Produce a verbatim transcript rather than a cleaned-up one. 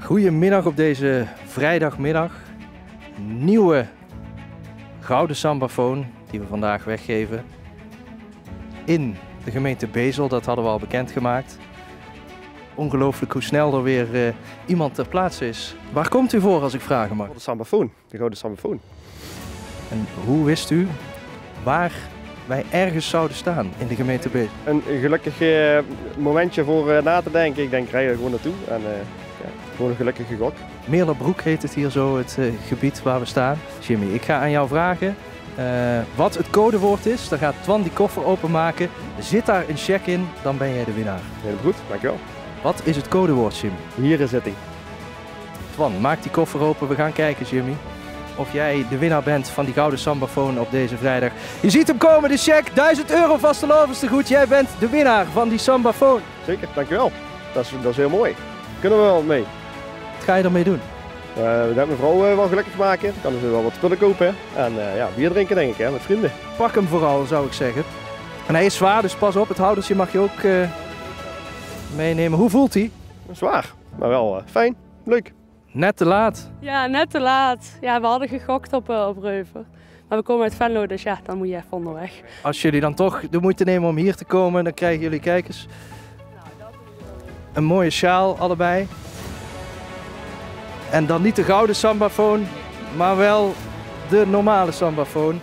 Goedemiddag op deze vrijdagmiddag. Nieuwe gouden sambafoon die we vandaag weggeven in de gemeente Bezel. Dat hadden we al bekendgemaakt. Ongelooflijk hoe snel er weer eh, iemand ter plaatse is. Waar komt u voor, als ik vragen mag? De sambafoon, de gouden sambafoon. En hoe wist u waar wij ergens zouden staan in de gemeente Bezel? Een gelukkig eh, momentje voor eh, na te denken. Ik denk, rij er gewoon naartoe. En eh, ja, gewoon een gelukkige gok. Meerlerbroek heet het hier zo, het eh, gebied waar we staan. Jimmy, ik ga aan jou vragen eh, wat het codewoord is. Dan gaat Twan die koffer openmaken. Zit daar een cheque in, dan ben jij de winnaar. Heel goed, dankjewel. Wat is het codewoord, Jimmy? Hier is het. Twan, maak die koffer open. We gaan kijken, Jimmy, of jij de winnaar bent van die gouden sambafoon op deze vrijdag. Je ziet hem komen, de cheque. Duizend euro vastelaovendstegoed. Jij bent de winnaar van die sambafoon. Zeker, dankjewel. Dat is, dat is heel mooi. Kunnen we wel mee. Wat ga je ermee doen? Eh, we gaan mevrouw eh, wel gelukkig maken. Dan kan ze wel wat spullen kopen. En eh, ja, bier drinken, denk ik, hè, met vrienden. Pak hem vooral, zou ik zeggen. En hij is zwaar, dus pas op. Het houdertje mag je ook eh, meenemen. Hoe voelt hij? Zwaar, maar wel eh, fijn. Leuk. Net te laat. Ja, net te laat. Ja, we hadden gegokt op, eh, op Reuver. Maar we komen uit Venlo, dus ja, dan moet je even onderweg. Als jullie dan toch de moeite nemen om hier te komen, dan krijgen jullie, kijk eens, een mooie sjaal allebei. En dan niet de gouden sambafoon, maar wel de normale sambafoon.